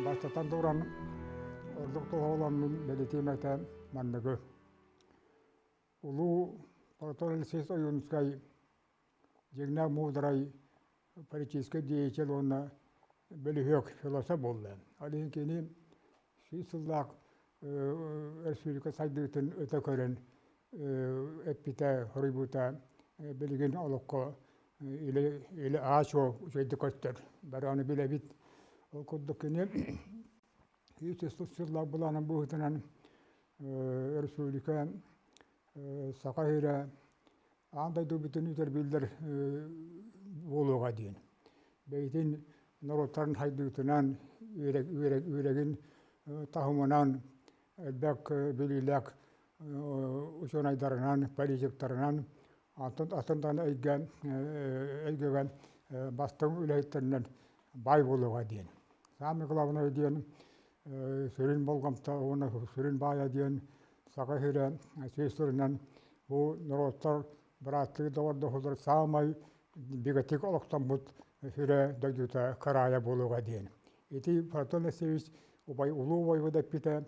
Бастатан туран, ордук тоһоҕолоннун бэлиэтиэм этэ манныгы. Улуу Платон Алексеевич Ойуунускай дьиҥнээх муударай политическай деятель уонна бөлүһүөк философ буолла. Ол иһин кини 100 сыллаах республика сайдыытын өтө көрөн эппитэ, хоруйбута билигин олоххо илэ, илэ аачуо үчүгэйдик көстөр. Бары ону билэбит. Ол курдук кини 100 сыллаах былаанын быһыытынан республика Саха сирэ аан дойду бүтүн үтэрбиллэр буолуоҕа диэн. Бэйэтин норуоттарын сайдыытынан, үөрэгин таһымынан, элбэх билиилээх учуонайдарынан, политиктарынан, атын атын даҕаны эйгэ эйгэгэн бастыҥ үлэһиттэринэн баай буолуоҕа диэн. Самый главное диэн сүрүн болҕомто уонна сүрүн баайа диэн Саха сирэ сүүс сылынан бу норуоттар бырааттыы доҕордоһуулар саамай бигэтик олохтоммут сирэ дойдута кыраайа буолуоҕа диэн. Ити Платон Алексеевич убай улуу убайбыт эппитэ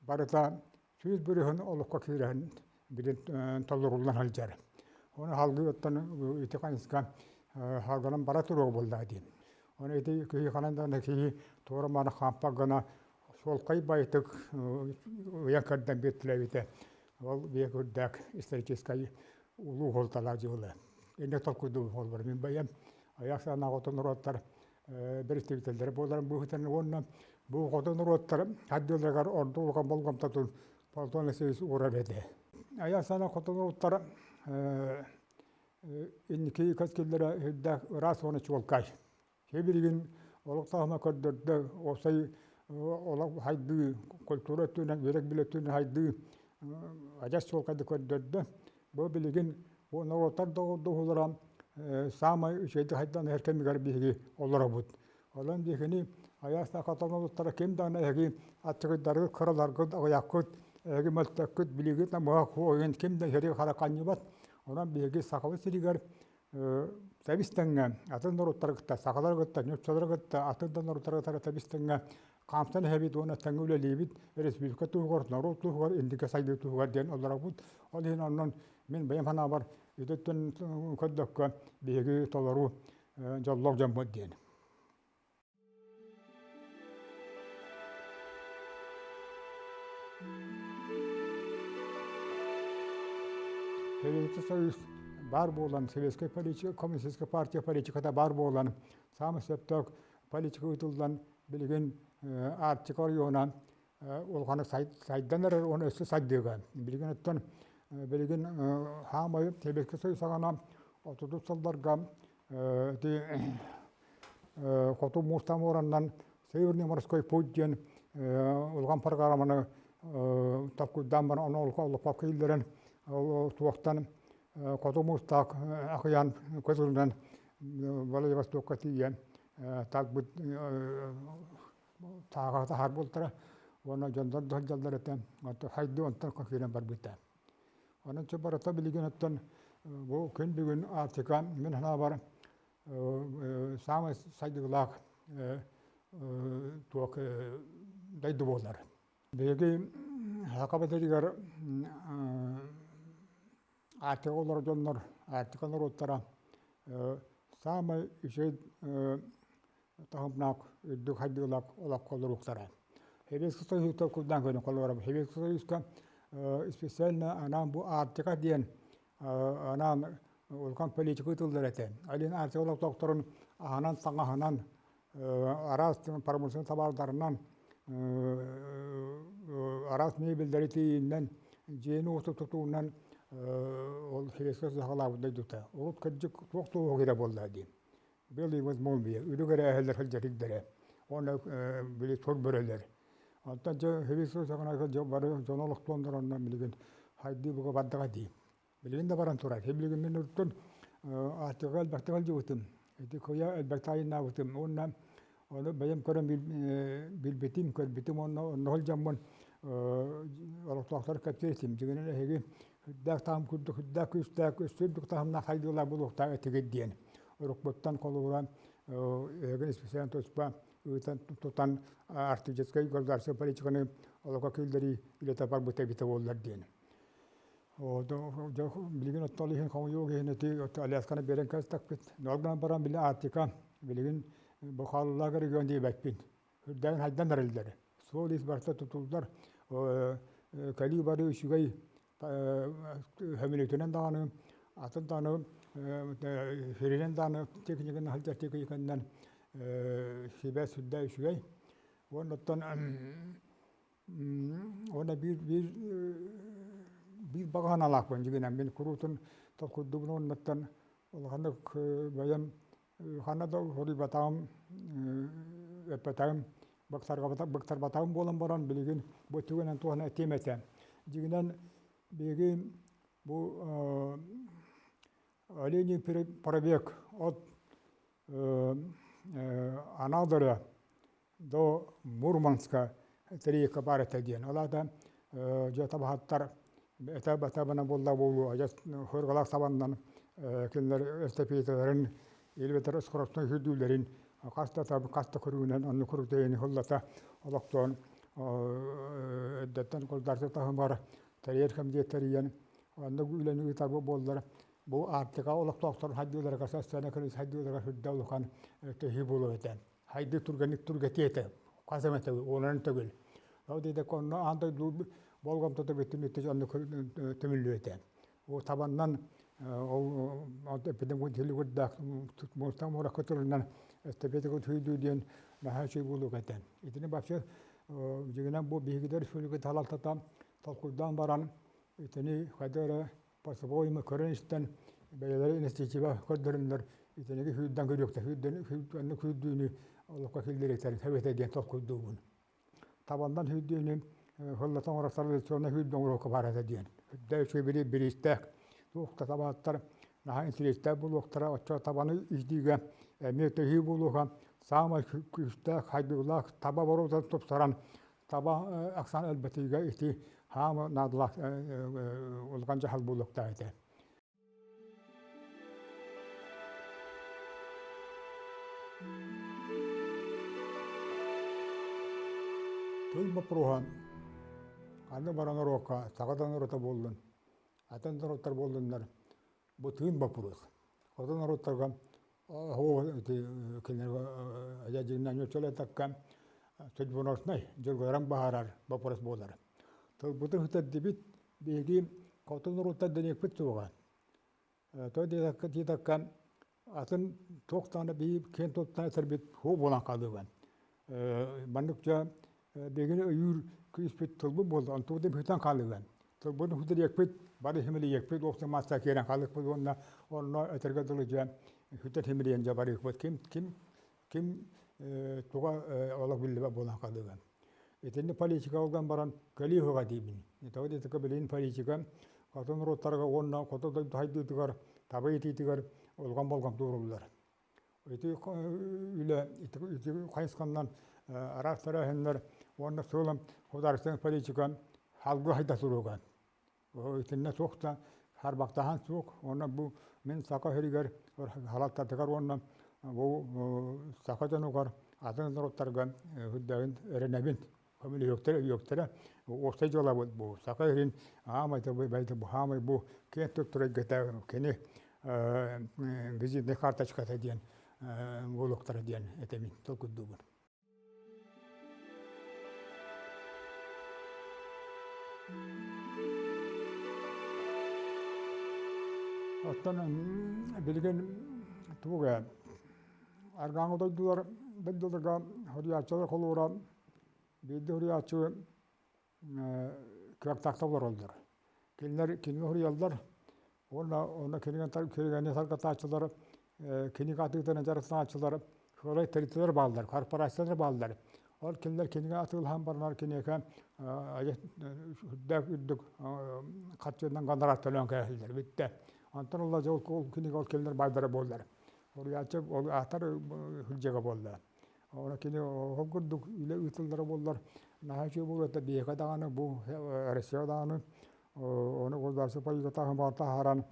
барыта 100% олоххо киирэн билин толоруллан сылдьар. Ону салгыы оттон ити хайыска салгынан бара туруо буолла диэн. Ону ити киһи ханан да киһи туора маны хаампак гына суолкай байтык ыйан көрдөн биэртилэбитэ. Ол биэ көрдөк историческай улуу холталаа дьылы. Инне толкуйдуу холбор мин байам аяк санаа хотон норуоттар представителлэрэ буоларын быһыытынан уонна бу хотон норуоттар хаддыыларыгар ордук улахан болҕомтотун Платон Алексеевич уурар этэ. Аяк санаа хотон норуоттар инники кэскиллэрэ үрдээх ыраас уонна чуолкай. Билигин олох таһыма көрдөрдө, уопсай олох хайдыы, культура өттүнэн, үөрэх билэ өттүнэн хайдыы адьас чуолкайдык көрдөрдө. Бу билигин бу норуоттар доҕордоһуулара саамай үчүгэйдик хайдан иһэр кэмигэр биһиги олоробут. Онон биһигини айаас сахатан ким даҕаны эһиги аччыгыйдаргыт, кыраларгыт, аҕыйаххыт, эһиги мөлтөххүт, билигит намыһах ойун ким да иһэри хараханньыбат. Онон биһиги Сахабыт сиригэр тэбис тэҥҥэ атын норуоттары кытта, сахалары кытта, нууччалары кытта, атын да норуоттары кытта тэбис тэҥҥэ хаамсан иһэбит уонна тэҥҥэ үлэлиибит республика туһугар, норуот туһугар, инники сайдыы туһугар диэн олоробут. Ол иһин онон мин бэйэм санаабар үтүттэн көрдөххө биһиги толору дьоллоох дьоммут диэн. Советский Союз баар буолан, Советская политика, Коммунистическая партия политиката баар буолан, саамай сөптөөх политика ыытыллан, билигин Арктика оройуона улаханнык сайдан эрэр уонна өссө сайдыыга. Билигин оттон билигин хаамай Советский Союз саҕана 30 сылларга ити хоту муустаан уораннан Северный морской путь диэн улахан программаны толкуйдаан баран ону олоххо киллэрэн туохтан хоту муустаах акыйаан көтөрүнэн Владивостокка тиийэн талбыт тааҕа таһаар буолтара уонна дьоннор да сылдьаллар этэ хайдыы онтон киирэн барбыта. Онон барыта билигин оттон бу күн бүгүн Арктика мин санаабар саамай сайдыылаах туох дойду буолар. Биһиги Саха сиригэр Арктика олорор дьоннор, Арктика норуоттара саамай үчүгэй таһымнаах, үрдүк хайдыылаах олоххо олоруохтара. Советский Союзка курдаан көрөн холобура Советский Союзка специально анаан бу Арктика диэн анаан улахан политика ыытыллар этэ. Алин Арктика олохтоохторун аһынан, таҥаһынан, араас промышленный табаардарынан, араас мебеллэри тиийинэн, дьиэни-уоту тутуунан ол Советский Союз саҕалаабыт дойдута. Урут кырдьык туох туоһу кирэ буолла дии. Белый возмолвие, үлүгэр эрээһэлэр сылдьар ирдэрэ. Уонна били тур бөрөлөр. Онтон дьэ Советский саҕана дьон бары дьон олохтуоннар онно билигин хайдыы буга бардаҕа дии. Билигин да баран турар. Билигин мин уртун Арктикаҕа элбэхтик сылдьыбытым. Ити куйа элбэхтик айаннаабытым. Уонна ону бэйэм көрөн билбитим, көрбүтүм уонна онно сылдьаммын олохтоохтор кэпсиир этим. Дьиҥинэн эһиги үрдээх таһым курдук үрдээх күүстээх өссө үрдүк таһымнаах хайдыылаах буолуохтаах этигит диэн. Уруккуттан холобура эһиги специально туспа ыытан тутан арктическай государственнай политиканы олоххо киллэрии үлэтэ барбыта эбитэ буоллар диэн. Билигин оттол иһин хомуйуу иһин ити Алясканы биэрэн кэстакпыт. Ол гынан баран били Арктика билигин бу хааллаах регион диэбэппин. Үрдээн хайдан эрэллэр. Суол ис барыта тутуллар. Кэлии бары үчүгэй хөмүлүтүнэн даҕаны, атын даҕаны сиринэн даҕаны техниканан сылдьар техниканан сибээс сүрдээх үчүгэй. Уонна оттон уонна биир биир биир баҕа санаалаахпын дьиҥинэн мин куруутун толкуйдуубун уоннаттан улаханнык бэйэм ханна да хоруйбатаҕым эппэтэҕим быктарбатаҕым буолан баран билигин бу түгэнэн туһана этиэм этэ. Дьиҥинэн биһиги бу Олений пробег от Анадыря до Мурманска тэрийиэккэ баар этэ диэн. Ол аата дьэ табаһыттар этэ батабына буолла буолуо адьас хыргалаах сабаннан кинилэр эстафеталарын элбэтэр скоростной сүүрдүүлэрин хас да хас да көрүҥүнэн онно курдайыны хыллата олохтоон эрдэттэн государство таһымыгар тэрийэр кэмитиэт тэрийэн оннук үлэни ыытар буоллар бу Арктика олохтоохторун хайдыыларыгар сцена көрүс хайдыыларыгар сүрдэ улахан төһүү буолуо этэ. Хайдыы түргэнник түргэтиэ этэ. Хас эмэ төгүл, уонунан төгүл. Ол диэтэк онно аан дойду болҕомтото бүттүн бүттүн онно түмүллүө этэ. Ол табаннан ол эпидем тилигурдаах муостан муоракка турунан эстафета сүйдүү диэн наһаа үчүгэй буолуох этэ. Итини вообще дьиҥинэн бу биһигидэр республика салалтата толкуйдаан баран итини хайда эрэ по-своему көрөн-истэн бэйэлэрэ инвестиция көрдөрөннөр итиниги сүүрдэн көрүөхтэ сүүрдэн оннук сүүрдүүнү олоххо киллэриэхтэрин сөп этэ диэн толкуйдуубун. Табаннан сүүрдүүнү сыллата оҥорор традиционнай сүүрдүү оҥоруохха баар этэ диэн. Үрдэ үчүгэй били бириистээх туох да табааттар наһаа интэриэстээх буолуохтара оччо табаны иитиигэ эмиэ төһүү буолуоха саамай күүстээх хайдыылаах таба боруотун тупсаран таба ахсаан элбэтиигэ ити хаама наадалаах улахан дьаһал буолуохтаах этэ. Тыл боппуруоһа ханна баран уруокка саха да норуота буоллун, атын норуоттар буоллуннар бу тыын боппуруос. Хоту норуоттарга дьиҥнэн судьбоноснай дьылҕаларын баһаарар боппуруос буолар. Тылбытын сүтэрдибит, биһиги хоту норуоттар дэниэхпит суоҕа. То диэтэккэ атын туох даҕаны биһиги киэн туттан этэрбит суох буолан хаалыаҕа. Маннык дьэ биһигини өйүүр күүспүт тылбыт буолла, онтубутун бүтэн хаалыаҕа. Тылбытын сүтэриэхпит, бары симэлийиэхпит, уопсай маасса киирэн хаалыахпыт уонна онно этэргэ дылы дьэ сүтэр симэлийэн дьэ барыахпыт. Ким ким ким туга олох биллибэт буолан хаалыаҕа. Итинник политика ылган баран кэлии уһуга диибин. Тоҕо диэтэххэ билигин политика хоту норуоттарга уонна хоту дойду сайдыытыгар, таба иитиитигэр улахан болҕомто ууруллар. Ити үлэ ити хайысханнан араас тэрээһиннэр уонна сыалым государственная политика салгыы хайда туруга. Итиннэ суох да харбахтаһан суох. Уонна бу мин саха сиригэр салалтатыгар уонна бу саха дьонугар атын норуоттарга үрдээҕин эрэнэбин. Көмөлөһүөхтэрэ, өйүөхтэрэ. Уопсай дьыалабыт бу. Саха сирин аамай бу хаамай бу киэн туттар эйгэтэ кини визитнай карточката диэн буолуохтара диэн этэбин толкуйдуубун. Оттон билигин тугу арҕааҥы дойдулар дойдуларга хоруйааччылар холуура биирдэ хоруйааччы кыахтаахтар олороллор. Кинилэр кинигэ суруйаллар уонна онно кинигэни тарҕатааччылар, кинигэ атыытынан дьарыктанааччылар сыалай тэрилтэлэр бааллар, корпорациялар бааллар. Ол кинилэр кинигэ атыылаһан баранар киниэхэ үрдээх үрдүк харчынан гонорар төлөөн кээһэллэр бүттэ. Онтон ыла дьэ ол кинигэ ол кинилэр баайдара буоллар. Суруйааччы ол аатар сылдьыга буолла. Ону кини ол курдук үлэ ыытыллара буоллар, наһаа үчүгэй буолуо этэ биһиэхэ даҕаны бу Россия даҕаны ону государство политикатын таһааран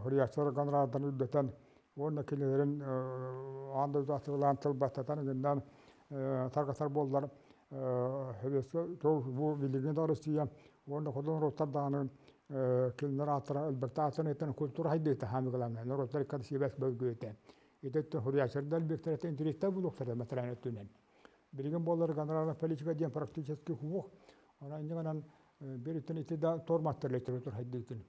суруйааччылар гонорардан үрдэтэн Уонна кинилэрин аан дойду атыылаан тылбаттатан гыннан тарҕатар буоллар бу билигин да Россия уонна хоту норуоттар даҕаны кинилэр ааттара элбэхтэ ааттан ыйтан культура хайдыыта хаамыгалаана норуоттар икки сибээс бөлгүөтэ итеттен хуруйааччылар элбэхтэрэ интеллектуал булуохтара материальный өттүнэн билигин буоллар гонорарная политика диэн практически хуох онон инньэ бир үттэн ити да торматтар литература хайдыытын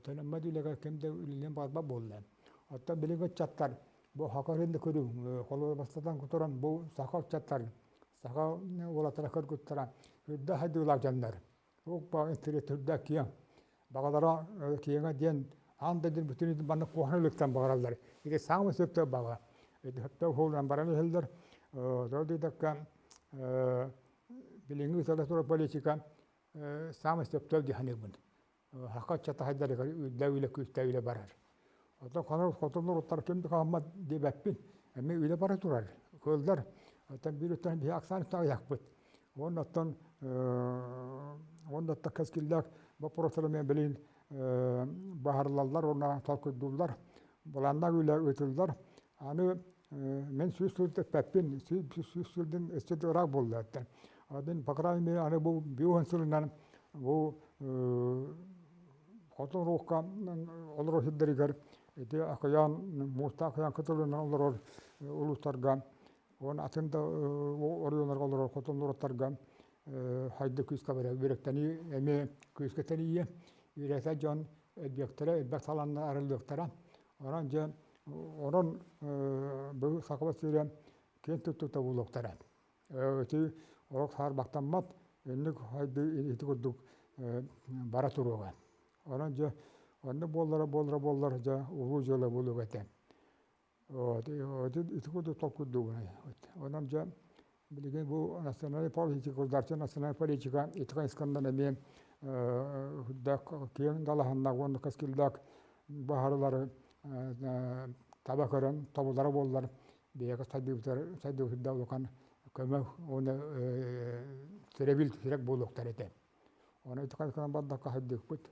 төлөммөт үлэгэ ким да үлэлиэн баҕарбат буолла. Оттон билигин ыччаттар бу саха да көрүҥ холобур бастатан туран бу саха ыччаттар саха уолаттара кыргыттара үрдэ хайдыылаах дьоннор. Туох интеллект үрдэ киэҥ. Баҕалара киэҥэ диэн аан дойду бүтүн маннык куһаҕан ылыктан баҕараллар. Ити саамай сөптөөх баҕа. Ити сөптөөх уһулунан баран иһэллэр. Ол диэтэххэ билиҥҥи ыытылла турар политика саамай сөптөөх дии саныыбын. Саха ыччата сайдарыгар үлэ үлэ күүстээх үлэ барар. Оттон хонор хоту норуоттар ким да хааммат диэбэппин. Эмиэ үлэ бара турар. Кыыллар оттон биир өттүнэн биһи ахсаан аҕыйахпыт. Уонна оттон уонна оттон кэскиллээх боппуруостар эмиэ билигин баһарыллаллар уонна толкуйдууллар. Былааннаах үлэ ыытыллар. Аны мен сүүс сыл эппэппин, сүүс сылдын өссө да ыраах буолла эттэн. Один, по крайней мере, аны бу бион сылынан бу хотун руукка олорор сирдэригэр ити акыйаан муустаах акыйаан кытылынан олорор улуустарга уонна атын да оройуоннарга олорор хотун норуоттарга хайды күүскэ барар үөрэктэнии эмиэ күүскэ тэнийиэ үөрэтэ дьон элбиэхтэрэ элбэх талааннар арыллыахтара онон дьэ онон бу сахабыт сирэ киэн туттуута буолуохтара ити олох саарбахтаммат инник хайды ити курдук бара туруоҕа онон дьэ онно буоллара буоллара буоллар дьэ улуу дьыала буолуох этэ ити курдук толкуйдуубун. Онон дьэ билигин бу национальная политика, государственная национальная политика ити хайысханан эмиэ киэҥ далаһаннаах уонна кэскиллээх баһарылары таба көрөн тобулара буоллар биһиэхэ сайдыыбытыгар сайдыыбытыгар улахан көмө уонна тирэбил тирэх буолуохтар этэ. Ону ити хайысханан бардахха сайдыахпыт.